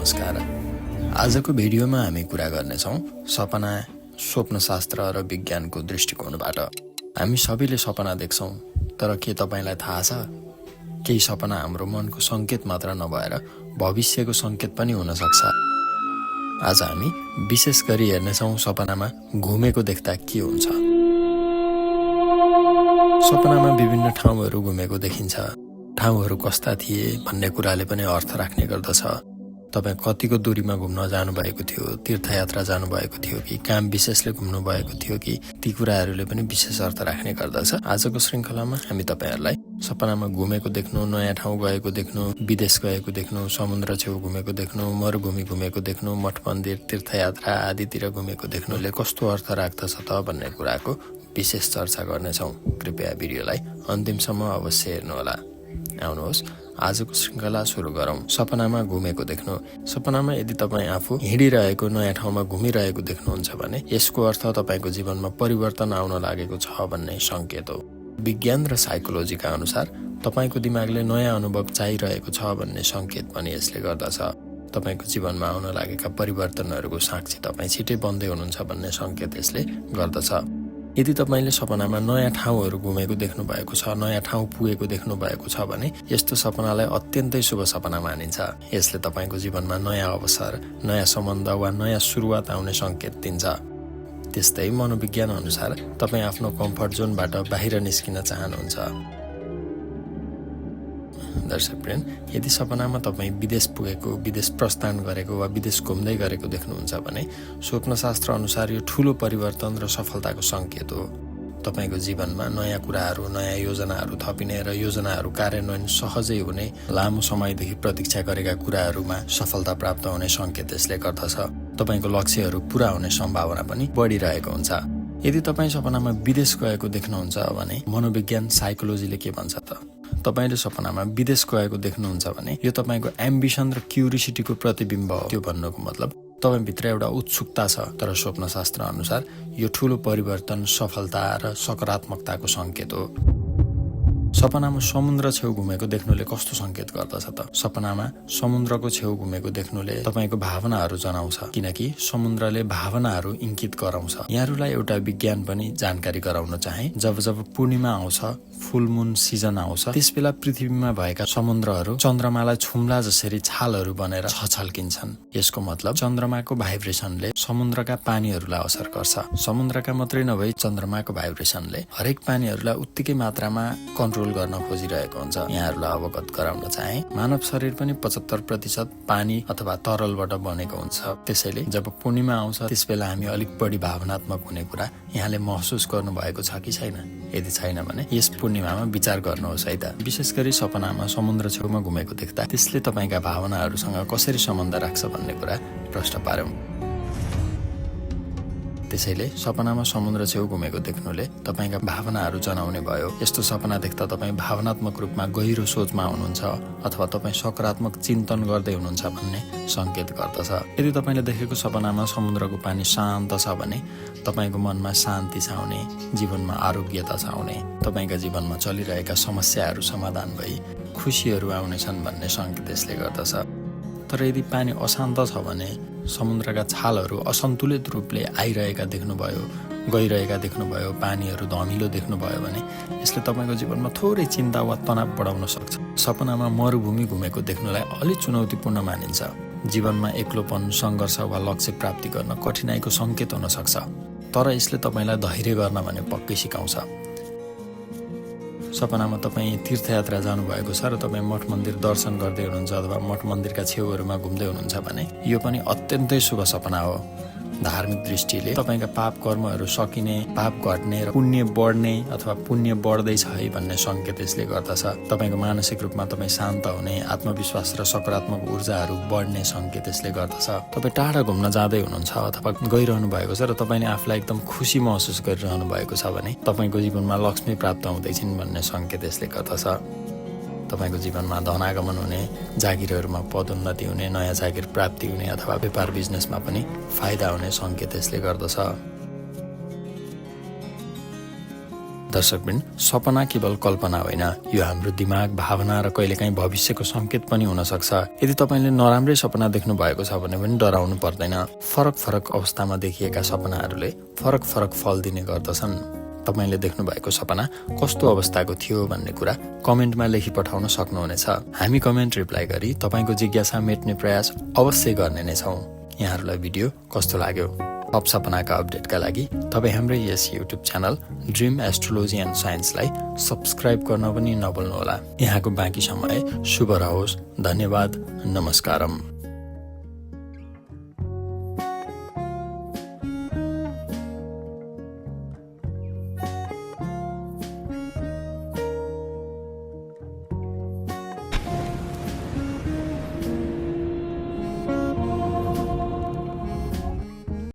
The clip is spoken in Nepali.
नमस्कार। आजको भिडियोमा हामी कुरा गर्नेछौँ सपना, स्वप्नशास्त्र र विज्ञानको दृष्टिकोणबाट। हामी सबैले सपना देख्छौँ, तर के तपाईलाई थाहा छ केही सपना हाम्रो मनको संकेत मात्र नभएर भविष्यको संकेत पनि हुन सक्छ। आज हामी विशेष गरी हेर्नेछौँ सपनामा घुमेको देख्दा के हुन्छ। सपनामा विभिन्न ठाउँहरू घुमेको देखिन्छ। ठाउँहरू कस्ता थिए भन्ने कुराले पनि अर्थ राख्ने गर्दछ। तपाईँ कतिको दूरीमा घुम्न जानुभएको थियो, तीर्थयात्रा जानुभएको थियो कि काम विशेषले घुम्नु भएको थियो कि ती कुराहरूले पनि विशेष अर्थ राख्ने गर्दछ। आजको श्रृङ्खलामा हामी तपाईहरूलाई सपनामा घुमेको देख्नु, नयाँ ठाउँ गएको देख्नु, विदेश गएको देख्नु, समुद्र छेउ घुमेको देख्नु, मरुभूमि घुमेको देख्नु, मठ मन्दिर, तीर्थयात्रा आदितिर घुमेको देख्नुले कस्तो अर्थ राख्दछ त भन्ने कुराको विशेष चर्चा गर्नेछौँ। कृपया भिडियोलाई अन्तिमसम्म अवश्य हेर्नुहोला। आउनुहोस् आजको श्रृङ्खला सुरु गरौँ। सपनामा घुमेको देख्नु। सपनामा यदि तपाईँ आफू हिँडिरहेको नयाँ ठाउँमा घुमिरहेको देख्नुहुन्छ भने यसको अर्थ तपाईँको जीवनमा परिवर्तन आउन लागेको छ भन्ने संकेत हो। विज्ञान र साइकोलोजीका अनुसार तपाईँको दिमागले नयाँ अनुभव चाहिरहेको छ भन्ने संकेत पनि यसले गर्दछ। तपाईँको जीवनमा आउन लागेका परिवर्तनहरूको साक्षी तपाईँ छिटै बन्दै हुनुहुन्छ भन्ने संकेत यसले गर्दछ। यदि तपाईँले सपनामा नयाँ ठाउँहरू घुमेको देख्नु भएको छ, नयाँ ठाउँ पुगेको देख्नु भएको छ भने यस्तो सपनालाई अत्यन्तै शुभ सपना मानिन्छ। यसले तपाईँको जीवनमा नयाँ अवसर, नयाँ सम्बन्ध वा नयाँ सुरुवात आउने संकेत दिन्छ। त्यस्तै मनोविज्ञान अनुसार तपाईँ आफ्नो कम्फर्ट जोनबाट बाहिर निस्किन चाहनुहुन्छ। दर्शकवृन्द, यदि सपनामा तपाईँ विदेश पुगेको, विदेश प्रस्थान गरेको वा विदेश घुम्दै गरेको देख्नुहुन्छ भने स्वप्नशास्त्र अनुसार यो ठूलो परिवर्तन र सफलताको संकेत हो। तपाईँको जीवनमा नयाँ कुराहरू, नयाँ योजनाहरू थपिने र योजनाहरू कार्यान्वयन सहजै हुने, लामो समयदेखि प्रतीक्षा गरेका कुराहरूमा सफलता प्राप्त हुने संकेत यसले गर्दछ। तपाईँको लक्ष्यहरू पूरा हुने सम्भावना पनि बढिरहेको हुन्छ। यदि तपाईँ सपनामा विदेश गएको देख्नुहुन्छ भने मनोविज्ञान साइकोलोजीले के भन्छ त? तपाईले सपनामा विदेश गएको देख्नुहुन्छ भने यो तपाईँको एम्बिसन र क्युरियोसिटीको प्रतिबिम्ब हो। त्यो भन्नुको मतलब तपाईँभित्र एउटा उत्सुकता छ। तर स्वप्नशास्त्र अनुसार यो ठूलो परिवर्तन, सफलता र सकारात्मकताको संकेत हो। सपनामा समुद्र छेउ घुमेको देख्नुले कस्तो संकेत गर्दछ त? सपनामा समुद्रको छेउ घुमेको देख्नुले तपाईँको भावनाहरू जनाउँछ, किनकि समुद्रले भावनाहरू इङ्गित गराउँछ। यहाँहरूलाई एउटा विज्ञान पनि जानकारी गराउन चाहे। जब जब पूर्णिमा आउँछ, फुल मुन सिजन आउँछ, त्यसबेला पृथ्वीमा भएका समुद्रहरू चन्द्रमालाई छुम्ला जसरी छालहरू बनेर छल्किन्छन्। यसको मतलब चन्द्रमाको भाइब्रेसनले समुद्रका पानीहरूलाई असर गर्छ। समुद्रका मात्रै नभई चन्द्रमाको भाइब्रेसनले हरेक पानीहरूलाई उत्तिकै मात्रामा कन्ट्रोल गर्न खोजिरहेको हुन्छ। यहाँहरूलाई अवगत गराउन चाहे, मानव शरीर पनि 75% पानी अथवा तरलबाट बनेको हुन्छ। त्यसैले जब पूर्णिमा आउँछ त्यसबेला हामी अलिक बढी भावनात्मक हुने कुरा यहाँले महसुस गर्नुभएको छ कि छैन? यदि छैन भने यस पूर्णिमामा विचार गर्नुहोस् है त। विशेष गरी सपनामा समुद्र छेउमा घुमेको देख्दा त्यसले तपाईँका भावनाहरूसँग कसरी सम्बन्ध राख्छ भन्ने कुरा प्रश्न पार्यौं। त्यसैले सपनामा समुद्र छेउ घुमेको देख्नुले तपाईँका भावनाहरू जनाउने भयो। यस्तो सपना देख्दा तपाईँ भावनात्मक रूपमा गहिरो सोचमा हुनुहुन्छ अथवा तपाईँ सकारात्मक चिन्तन गर्दै हुनुहुन्छ भन्ने संकेत गर्दछ। यदि तपाईँले देखेको सपनामा समुद्रको पानी शान्त छ भने तपाईँको मनमा शान्ति छाउने, जीवनमा आरोग्यता छाउने, तपाईँका जीवनमा चलिरहेका समस्याहरू समाधान भई खुसीहरू आउनेछन् भन्ने संकेत यसले गर्दछ। तर यदि पानी अशान्त छ भने, समुद्रका छालहरू असन्तुलित रूपले आइरहेका देख्नुभयो, गइरहेका देख्नुभयो, पानीहरू धमिलो देख्नुभयो भने यसले तपाईँको जीवनमा थोरै चिन्ता वा तनाव बढाउन सक्छ। सपनामा मरुभूमि घुमेको देख्नुलाई अलि चुनौतीपूर्ण मानिन्छ। जीवनमा एक्लोपन, सङ्घर्ष वा लक्ष्य प्राप्ति गर्न कठिनाइको संकेत हुन सक्छ। तर यसले तपाईँलाई धैर्य गर्न भने पक्कै सिकाउँछ। सपनामा तपाईँ तीर्थयात्रा जानुभएको छ र तपाईँ मठ मन्दिर दर्शन गर्दै हुनुहुन्छ अथवा मठ मन्दिरका छेउहरूमा घुम्दै हुनुहुन्छ भने यो पनि अत्यन्तै शुभ सपना हो। धार्मिक दृष्टिले तपाईँका पाप कर्महरू सकिने, पाप घट्ने र पुण्य बढ्ने अथवा पुण्य बढ्दैछ है भन्ने संकेत यसले गर्दछ। तपाईँको मानसिक रूपमा तपाईँ शान्त हुने, आत्मविश्वास र सकारात्मक ऊर्जाहरू बढ्ने संकेत यसले गर्दछ। तपाईँ टाढा घुम्न जाँदै हुनुहुन्छ अथवा गइरहनु भएको छ र तपाईँले आफूलाई एकदम खुसी महसुस गरिरहनु भएको छ भने तपाईँको जीवनमा लक्ष्मी प्राप्त हुँदैछन् भन्ने संकेत यसले गर्दछ। तपाईको जीवनमा धनागमन हुने, जागिरहरूमा पदोन्नति हुने, नयाँ जागिर प्राप्ति हुने अथवा व्यापार बिजनेसमा पनि फाइदा हुने संकेत यसले गर्दछ। दर्शकवृन्द, सपना केवल कल्पना होइन, यो हाम्रो दिमाग, भावना र कहिलेकाहीँ भविष्यको संकेत पनि हुन सक्छ। यदि तपाईले नराम्रै सपना देख्नु भएको छ भने पनि डराउनु पर्दैन। फरक फरक अवस्थामा देखिएका सपनाहरूले फरक फरक फल दिने गर्दछन्। तपाईले देख्नु भएको सपना कस्तो अवस्थाको थियो भन्ने कुरा कमेन्टमा लेखी पठाउन सक्नुहुनेछ। हामी कमेन्ट रिप्लाई गरी तपाईको जिज्ञासा मेट्ने प्रयास अवश्य गर्ने नै छौं। यहाँहरूलाई भिडियो कस्तो लाग्यो? थप सपनाका अपडेटका लागि तपाईँ हाम्रै यस YouTube channel dream astrology and साइन्सलाई सब्स्क्राइब गर्न पनि नभुल्नुहोला। यहाँको बाँकी समय शुभ रहोस्। धन्यवाद। नमस्कारम।